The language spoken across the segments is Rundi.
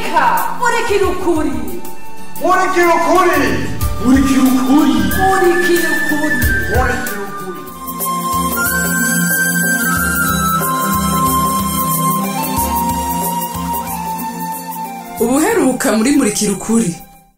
Murika murikira ukuri, murikira ukuri, murikira ukuri, murikira ukuri, murikira ukuri. Ubuheruka muri murikira ukuri.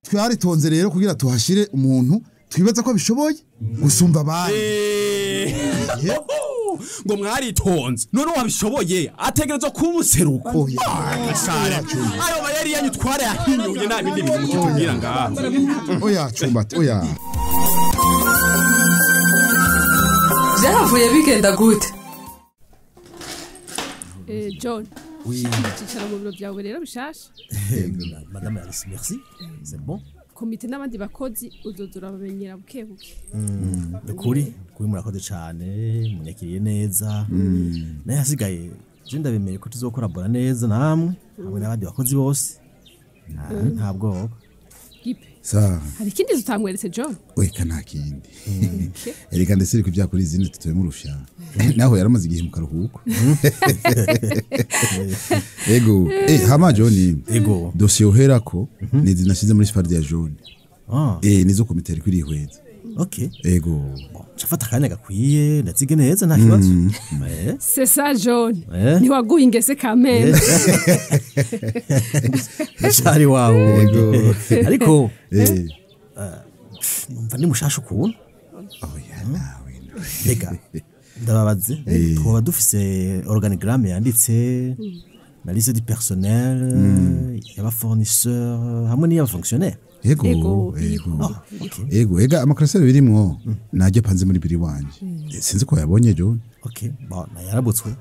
Twaritonze rero kugira tuhashire umuntu twibaza ko abishoboye gusumba abandi. Ngo mwaritonze none wabishoboye ategerezwa kumuseruko. Ayo bayari yanyu tware yahinyuye nta bindi bintu mukitubwira ngaha. Oya cumbati oya. Byavuye bigenda gute? John. Oui. Icyicaro mu biro byawe rero bishasha. Madame Alice, merci. C'est bon. Komite n'abandi bakozi uzozura bamenyera buke buke. Kuri kuri murakoze cyane, munyakiriye neza. Naye hasigaye je ndabemeye ko tuzokorabora neza namwe hamwe n'abandi bakozi bose. Ntabwo. Gipe. Sa. Hari ikindi tutamweretse John? Oya nta kindi. Erega ndetse ko byakuri izindi tutuye mu rufya. Naho yaramaze igihe mu karuhuko. Ego, hama John. Ego. Dossier uherako nizi nashize muri spare ya John. Nizo komite iri kwirihweza. Okay. Ego. Chafata kanya gakwiye ndazige neza nta kibazo. C'est ça John. Ni waguye ingese kamere. Cyari wawe. Ego. Ariko numva ni mushasha ukuntu. Oya nawe. Rega ndababaze tuba dufise organigramme yanditse na liste du personnel y'aba fournisseur hamwe n'iyaba fonctionnaire. Ego, ego. Ego, ega amakrasero birimwo najye panze muri biri wanje. Sinzi ko yabonye John. Okay, bon, na yarabutswe.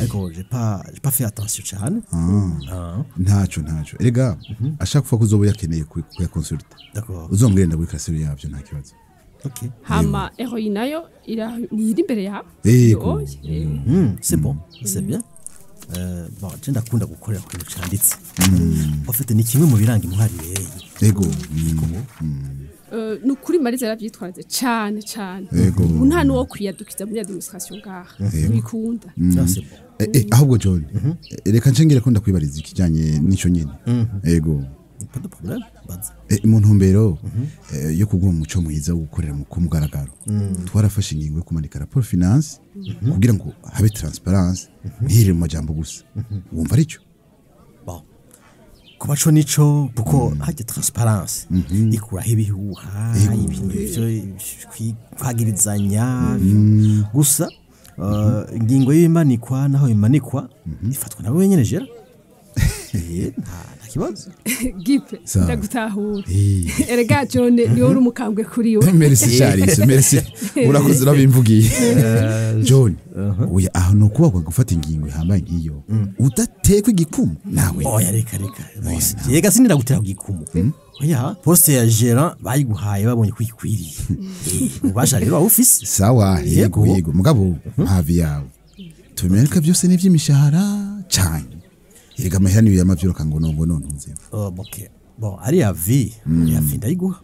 Ariko j'ai pas fait attention cyane. Ntaco ntaco. Erega ashaka kufa kuzobo yakeneye kuya consulter. D'accord. Uzombwira ndaguri krasero yavyo nta kibazo. Okay. Hama heroine nayo ira ni imbere ya. Ego. C'est bon, c'est bien. Bon, je ndakunda gukorera ku bintu canditse. En fait ni kimwe mu biranga intwari. Ego. Nukuri Mariza yaravyitwaze cyane cyane. Ubu nta nuwo kwiyadukiza muri administration ngaha. Bikunda. C'est bon. Ahubwo John, reka ncengere ko ndakwibariza ikijanye nico nyene. Ego. Pas de problème. Mu ntumbero yo kuguma umuco mwiza wo gukorera mu kumugaragaro. Twarafashe ingingo yo kumanika rapport finance kugira ngo habe transparence ntihire mu majambo gusa. Wumva arico? Bon. Kuba co nico kuko hajya transparence ikuraho ibihuha ibintu byo kwagirizanya gusa ingingo y'imanikwa naho imanikwa ifatwa nawe wenyene jera. Nta kibazo. Gipe ndagutahura. Erega John ni uri umukambwe kuri we. Merci Charles, merci. Urakoze urabimvugiye. John, oya aho no kuba gufata ingingo ihambaye nkiyo. Udatekwa igikumu nawe. Oya reka reka. Yega sinira gutera igikumu. Oya, poste ya gérant bayiguhaye babonye kwikwiriye. Ubasha rero office. Sawa, yego yego mugabo havi yawe. Tumenyereka byose n'ivy'imishahara cyane. Erega amahera niyo yamavyuruka ngo nongo nontuze. Okay. Bon, ari avi, ari avi ndayiguha.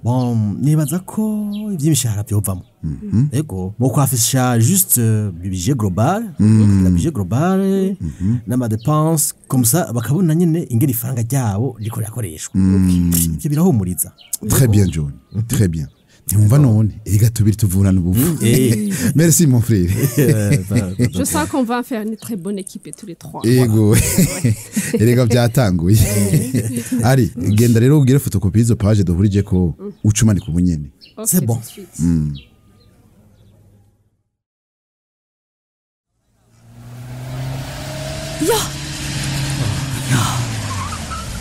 Bon, nibaza ko ivy'imishahara byovamo. Ego, mo kwafisha juste budget global, la budget global, n'ama dépenses comme ça bakabona nyene ingene ifaranga ryabo riko rakoreshwa. Ivyo birahumuriza. Très bien John, très bien. Ntiwumva none erega tubiri tuvurana ubufu. Merci mon frère. Je sens qu'on va faire une très bonne équipe tous les trois. Ego. Erega byatanguye. Ari genda rero ugire photocopie izo page duhurije ko ucumanika ubunyene. C'est bon. Ya.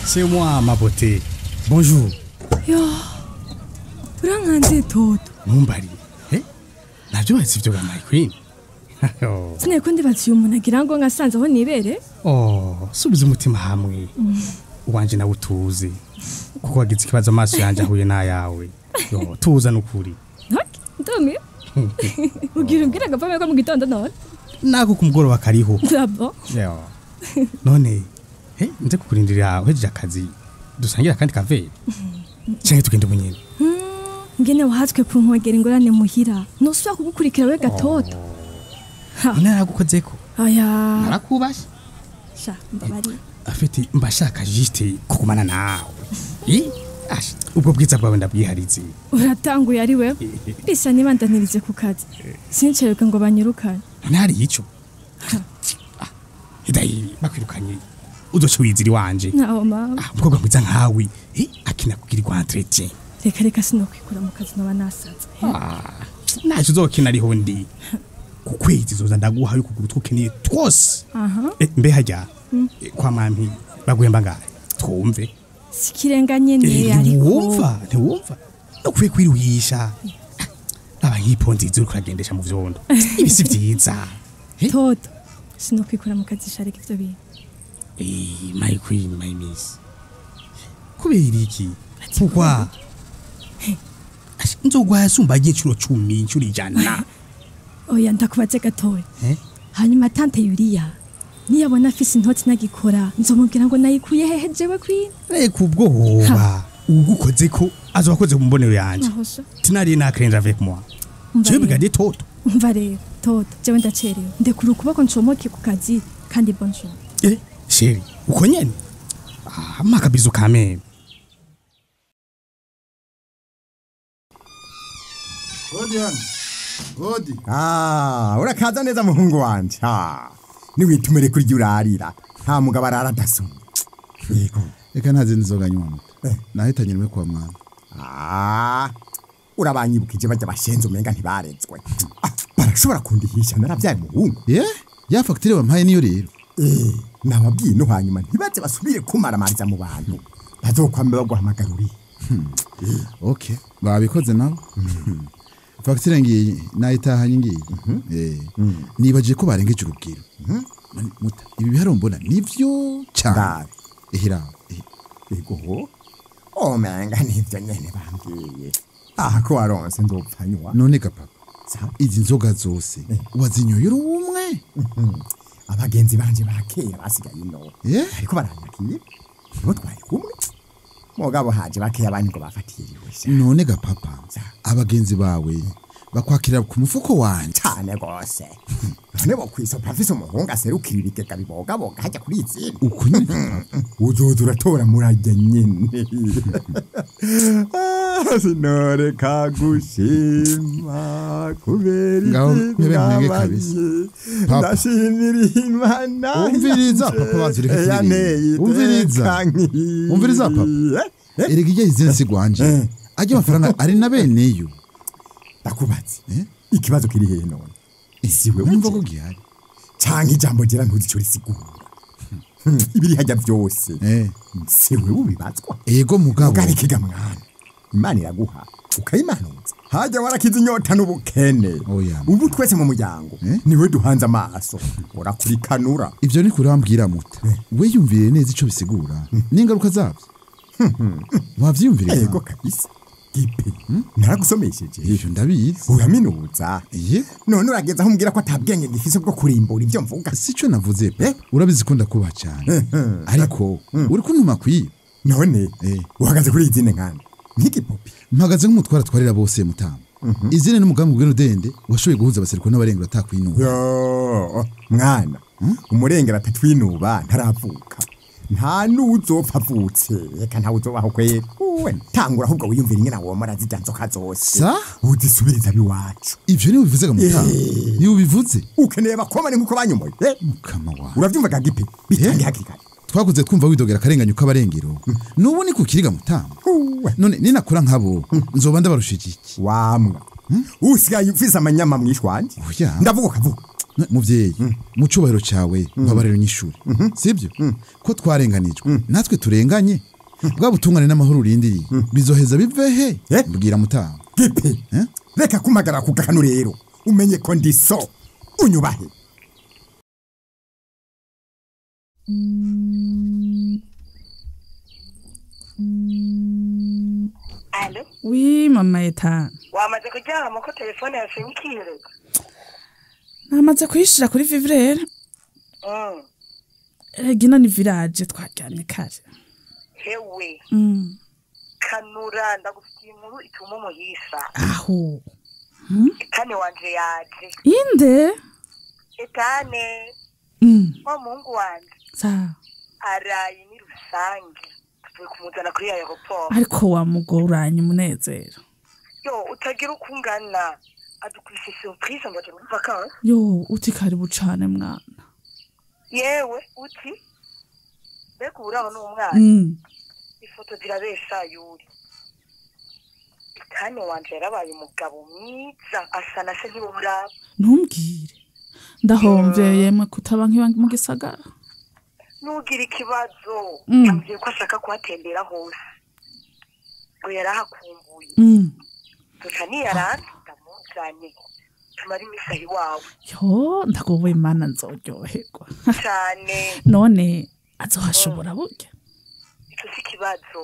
C'est moi ma beauté. Bonjour. Ya. Urankanze toto. Mumbari. Navyo sivyo ga my queen. Sineko ndibaza uyu muntu agira ngo ngasanze aho nibere. Oh, subiza umutima hamwe. Uwanje nawe utuze. Kuko wagize ikibazo amaso yanje ahuye n'ayawe. Yo, tuza nukuri. Okay, ndomi. Ugira umbwira gapame ko mu gitondo none. Nako kumugoroba kariho. D'abord. Yo. None, nze kukurindirira uhejeje akazi dusangira kandi kavere. Canke tugende bunyene. Ngene wahatswe kunkwegera ingorane muhira nosubira kugukurikira we gatoto. Naragukozeko. Aya. Narakubashe. Sha mbabari. Afite mbashaka juste kugumana nawe. Ubwo bwiza bwawe ndabwiharize. Uratanguye ari wewe. Bisa nibandanirize ku kazi. Sinceruke ngo banyirukane. Ntari ico. Idayi bakwirukanye. Uzoca wizira iwanje. Naho mama. Umukobwa mwiza nkawe, akina kugirirwa entretien. Reka reka sinokwikura mu kazi noba nasaze. Ntacyo uzokina ariho ndi. Ku kwezi zoza ndaguha yuko kugura utwo twose. Mbe hajya kwa mampi baguhemba ngahe? Twumve. Sikirenga nyene ariko. Ntiwumva, ntiwumva. Nokwiye kwiruhisha. Aba nkiponzi zuri kuragendesha mu vyondo. Ibi si vyiza. Toto, sinokwikura mu kazi shareka ivyo bintu. My queen, my miss. Kubera iki? Pourquoi? Nzogwa sumba igicuro 10 incuro 100. Oya ndakubaze gatoya. Hanyuma tante Yuriya niyabona afise intoti nagikora nzomubwira ngo nayikuye hehe jewe queen. Reka ubwo hoba ugukoze ko azobakoze mu mbonero yanje. Tinari na craindre avec moi. Je brigadier Toto. Umva rero Toto, jewe ndacerewe. Ndekura ukuboko ncomoke ku kazi kandi bonjour. Chérie, uko nyene? Makabizo kame. Hodi hano. Hodi. Urakaza neza muhungu wanje. Niwitumire kuri urarira. Nta mugabo arara adasoma. Yego. Reka ntazi nzoga nywa muto. Nahitanye nimwe kwa mwana. Urabanyibukije bajya bashenze umenga ntibarezwe. Barashobora kundihisha naravyaye muhungu. Ya facture wampaye niyo rero. Nababwiye no hanyuma ntibaze basubire kumaramariza mu bantu. Bazokwambe baguhamagara uri. Okay, babikoze nabo. Facture ngiye nayitahanye ngiye. Nibaje ko barengeje urubwiro. Muta ibi biharo mbona nivyo cyane. Ehira. Ego. Omenga nivyo nyene bambwiye. Ko waronse nzopfanywa. None ga papa. Izi nzoga zose wazinyoye umwe? Abagenzi banje bakera basigaye ino. Ariko baranyakiye. Nibo twari kumwe. Mugabo haje bakeya abandi ngo bafatiye iwe. None ga papa, abagenzi bawe bakwakira ku mufuko wanje cyane gose. None bo kwisopa mfise umuhungu aserukira ibigega bibogaboga hajya kuri izindi. Uko nyene papa. Uzoza uratora murajya nyene. Sinoreka gushima kubera ntebe kabisa. Ndashimira Imana. Umviriza papa bazireka kuririmba. Umviriza. Umviriza papa. Erega ijya izinsi gwanje. Ajya amafaranga ari na beneyo. Ndakubatse. Ikibazo kiri hehe none? Siwe wumva ko gihari. Canke ijambo gera ntuzi ico risigura. Ibiri hajya byose. Siwe ubibazwa. Ego mugabo. Ugarikega mwana. Imana iraguha ukayimanuza. Hajya warakiza inyota n'ubukene. Ubu twese mu muryango niwe duhanze amaso. Urakurikanura. Ivyo ni kurambwira muta. We yumvire neza ico bisigura. N'ingaruka zabyo. Wavyiyumvire. Ego kabisa. Gipe. Naragusomesheje. Ivyo ndabizi. Uraminuza. None urageza aho umbwira ko atabwenge ngifise bwo kurimbura ivyo mvuga. Sico navuze pe. Urabizi ko ndakubaha cyane. Ariko uri kuntuma kwiye. None uhagaze kuri izine nkande. Nkigipopi. Mpagaze nk'umutwara twarira bose mutama. Izine n'umugambi bw'urudende washoboye guhuza abaseriko n'abarengera atakwinuba. Yo, mwana. Umurengera atatwinuba ntaravuka. Nta nuzopfa avutse. Reka ntawe uzobaho kwera. Uwe tangura ahubwo wiyumvira ingene womora zijya nzoka zose. Uzisubiriza biwacu. Ivyo ni ubivuze ga mutama. Ni ubivuze. Ukeneye bakomane nkuko banyomoye. Mukama wawe. Uravyumva ga gipe? Bitange hakiri kare. Twakuze twumva widogera karenganya uko abarengero. Nubu ni kukiriga mutama. None ninakora nkabo nzoba ndabarushije iki? Wamwa. Usigaye ufise amanyama mwishwanje. Ndavuga kavuga. Muvyeyi, mu cubahiro cawe mbabarero nyishuri. Sibyo? Ko twarenganijwe. Natwe turenganye. Bwa butungane n'amahoro urindiriye. Bizoheza bivehe? Mbwira mutama. Gipe. Reka kumagara ku gakanu rero. Umenye ko ndi so. Unyubahe. Allo? Oui, mama Etana. Wamaze kuryama ko telefone yasenyukire? Namaze kuyishira kuri vivrere. Erega ni village twaryamye kare. Hewe. Kanura ndagufitiye inkuru ituma umuhisa. Aho. Etane wanje yaje. Inde? Etane. Wa muhungu wanje. Sawa. Araye ni rusange. Tuvuye kumuzana kuri aéroport. Ariko wa mugoranye umunezero. Yo, utagira uko ungana. Adukubise surprise ngo aje muri vacances. Yo, uti karibu cane mwana. Yewe, uti mbega uraho n'umwana. Ifoto zirabesha Yuri. Kane wanje yarabaye umugabo mwiza asa na se ntibumuraba. Ntumbwire. Ndahomvye yemwe kutaba nkiba mu gisagara. Nugira ikibazo. Yambwiye ko ashaka kuhatembera hose. Ngo yarahakumbuye. Duca niyaranze ndamuzanye. Tumara imisi aho iwawe. Yo, ndagowe Imana nzoryoherwa. Cane. None azohashobora burya? Ico si ikibazo.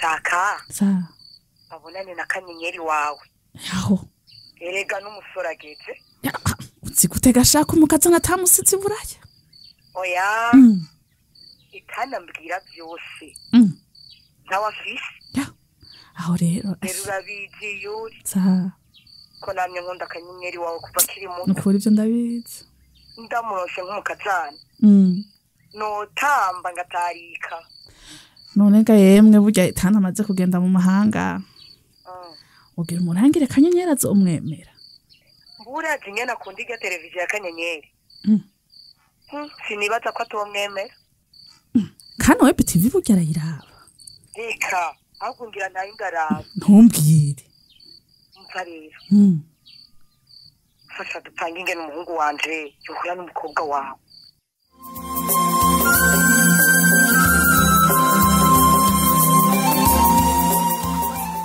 Shaka. Sa. Babonane na Kanyenyeri wawe. Yaho. Erega n'umusore ageze. Uzi gutega ashaka umukazana atamusize iburaya. Oya. Itanambwira byose. Ntawe afise. Ya. Aho rero. Rero urabizi Yuri. Sa. Ko namye nkunda Kanyenyeri wawe kuva akiri muto. Nukuri ibyo ndabizi. Ndamuroshe nk'umukazana. Notamba ngatarika. None ga yemwe burya itana amaze kugenda mu mahanga. Ugira umurangire Kanyenyeri azomwemera. Mburazi nyene akunda irya televiziyo ya Kanyenyeri. Sinibaza ko atomwemera. Kandi Web TV burya arayiraba. Reka, ahubwo ngira ntayo ndaraba. Ntumbwire. Umva rero. Fasha dupange ingene umuhungu wanje yohura n'umukobwa wawe.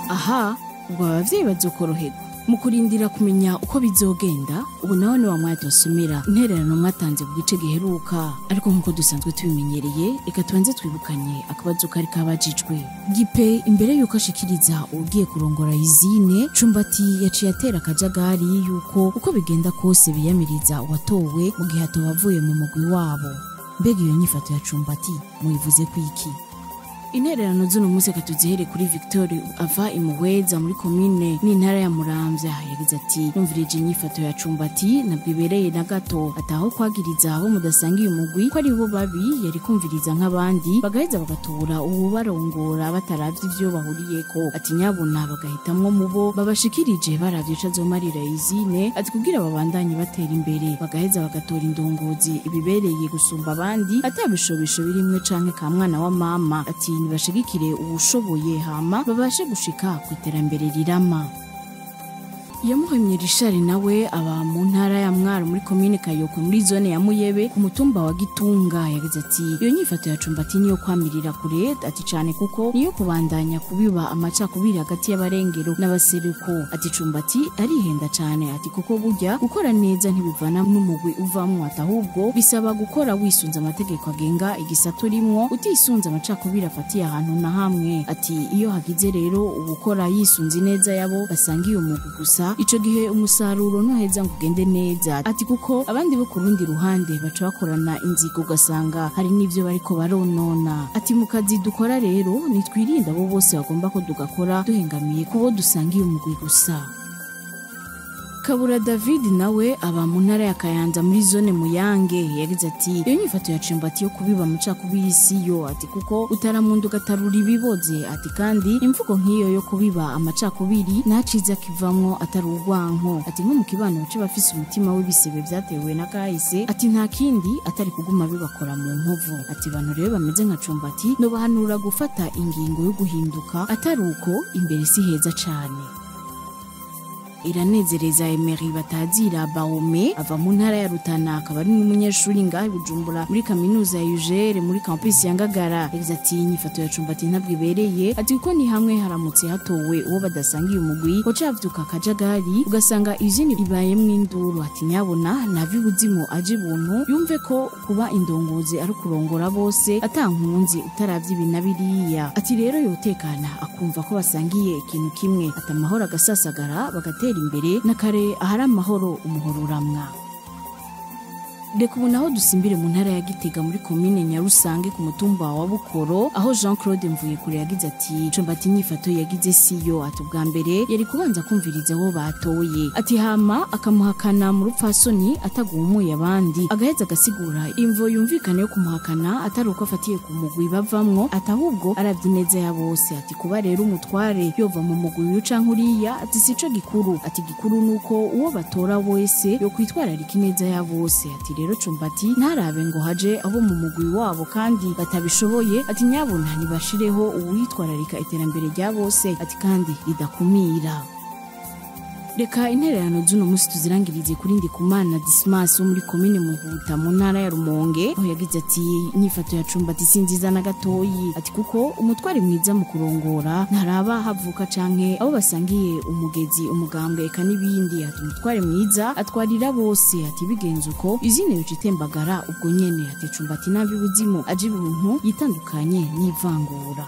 Aha, ubwo abavyeyi bazokoroherwa mu kurindira kumenya uko bizogenda. Ubu nawe ni wa mwadosomera intererano mwatanze ku gice giheruka, ariko nkuko dusanzwe tubimenyereye reka tubanze twibukanye akabazo kari kabajijwe. Gipe imbere yuko ashikiriza ugiye kurongora izine, Cumbati yaciye atera akajagari yuko uko bigenda kose biyamiriza uwatowe mu gihe atobavuye mu mugwi wabo. Mbega iyo nyifato ya Cumbati muyivuze kwiki? Intererano z'uno munsi katuzihere kuri Victor ava imuhweza muri komine n'intara ya Muramvya. Yagize ati numvirije inyifato ya Cumbati nabwo ibereye na gato, ataho kwagiriza abo mudasangiye umugwi ko ari bo babi, yari kumviriza nk'abandi bagaheza bagatora uwubarongora bataravye ivyo bahuriyeko. Ati nyabuna bagahitamwo mubo babashikirije baravye ico azomarira izine, ati kugira babandanye batera imbere bagaheza bagatora indongozi ibibereye gusumba abandi atabishobisho birimwe canke ka mwana wa mama. Ati bashigikire uwushoboye hama babashe gushika ku iterambere rirama. Yamuhemye Richard nawe aba mu ntara ya Mwaro muri komine Kayoko muri zone ya Muyebe ku mutumba wa Gitunga. Yagize ati iyo nyifato ya Cumbati niyo kwamirira kure, ati cane kuko niyo kubandanya kubiba amacakubiri hagati y'abarengero n'abaseruko. Ati Cumbati arihenda cane, ati kuko burya gukora neza ntibivana n'umugwi uvamwo, ati ahubwo bisaba gukora wisunze amategeko agenga igisato rimwo, utisunze amacakubiri afatiye ahantu na hamwe. Ati iyo hagize rero ubukora yisunze neza yabo basangiye umugwi gusa, ico gihe umusaruro ntuheza ngo ugende neza. Ati kuko abandi bo ku rundi ruhande baca bakorana inzigo ugasanga hari n'ivyo bariko baronona. Ati mu kazi dukora rero nitwirinda abo bose bagomba ko tugakora duhengamiye kubo dusangiye umugwi gusa. Kabura David nawe aba mu ntara ya Kayanza muri zone Muyange. Yagize ati iyo nyifato ya Cumbati yo kubiba amacakubiri si yo, ati kuko utaramundu gatarura ibiboze, ati kandi imvugo nk'iyo yo kubiba amacakubiri ntaciza kivamwo atari urwanko. Ati nko mu kibano bace bafise umutima w'ibisebe vyatewe na kahise, ati nta kindi atari kuguma bibakora mu nkovu. Ati bantu rero bameze nka Cumbati no bahanura gufata ingingo yo guhinduka, atari uko imbere si heza cane. Iranezereza Emery batazira Baome ava mu ntara ya Rutana, akaba ari n'umunyeshuri ngaho Bujumbura muri kaminuza ya UGR muri campus ya Ngagara. Yagize ati inyifato ya Cumbati ntabwo ibereye, ati kuko ni hamwe haramutse hatowe uwo badasangiye umugwi wacavyuka akajagari ugasanga izini ibayemwo induru. Ati nyabona navi buzimo aje buntu yumve ko kuba indongozi ari kurongora bose atankunzi utaravye ibi na biriya. Ati rero yotekana akumva ko basangiye ikintu kimwe, ati amahoro agasasagara bagatera imbere na kare ahari amahoro umuhoro uramwa. Reka ubu naho dusimbire mu ntara ya Gitega muri komine Nyarusange ku mutumba wa Bukoro, aho Jean Claude Mvuyekure yagize ati Cumbati inyifato yagize siyo, ati ubwa mbere yari kubanza kumviriza abo batoye, ati hama akamuhakana mu rupfasoni atagumuye abandi, agaheza agasigura imvo yumvikane yo kumuhakana atari uko afatiye ku mugwi bavamwo, ati ahubwo aravye ineza ya bose, ati kuba rero umutware yova mu mugwi uyu canke uriya, ati sico gikuru, ati gikuru nuko uwo batora wese yo kwitwararika ineza ya bose, ati rero Cumbati ntarabe ngo haje abo mu mugwi wabo kandi batabishoboye, ati nyabuna ntibashireho uwitwararika iterambere rya bose, ati kandi ridakumira. Reka intererano z'uno munsi tuzirangirize kuri Ndikumana Dismas wo muri komine Muhuta mu ntara ya Rumonge, aho yagize ati inyifato ya Cumbati si nziza na gatoyi, ati kuko umutware mwiza mu kurongora ntaraba havuka canke abo basangiye umugezi, umugambwe eka n'ibindi, ati umutware mwiza atwarira bose, ati bigenze uko izina yoca itembagara ubwo nyene, ati Cumbati nabi buzimu aje ibintu yitandukanye n'ivangura.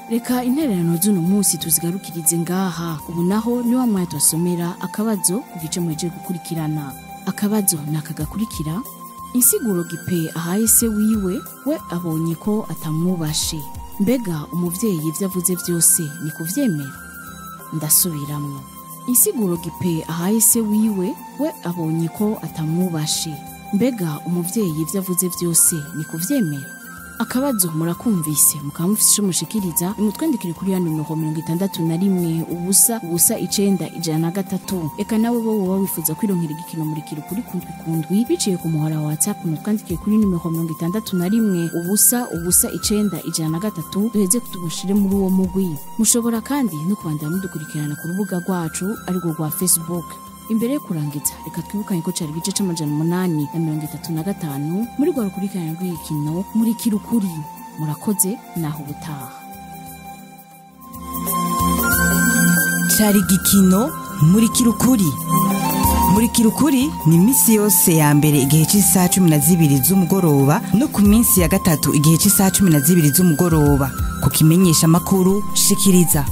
Reka intererano z'uno munsi tuzigarukirize ngaha. Ubu naho ni wa mwanya twasomera akabazo ku gice muhejeje gukurikirana. Akabazo nakagakurikira: insiguro Gipe ahaye se wiwe, we abonye ko atamwubashe. Mbega umuvyeyi ivyo avuze vyose ni kuvyemera? Ndasubiramwo. Insiguro Gipe ahaye se wiwe, we abonye ko atamwubashe. Mbega umuvyeyi ivyo avuze vyose ni kuvyemera? Akabazo murakumvise, mukaba mufise ico mushikiriza, nimutwandikire kuri ya nimero 61 0 0 9 103. Eka nawe bo woba wifuza kwironkera igikino murikira kuri kundwi kundwi biciye ku muhora wa WhatsApp, mutwandikire kuri nimero 61 0 0 9 103, duheze kutugushire muri uwo mugwi. Mushobora kandi no kubandanya mudukurikirana ku rubuga rwacu arirwo rwa Facebook. Imbere yo kurangiza, reka twibukanye ko cari igice c'835 muri rwa rukurikirana rw'igikino Murikira Ukuri. Murakoze, naho ubutaha. Cari igikino Murikira Ukuri. Murikira Ukuri ni iminsi yose ya mbere igihe cy'isaha 12 z'umugoroba no ku minsi ya gatatu igihe cy'isaha 12 z'umugoroba. Ku kimenyesha makuru shikiriza.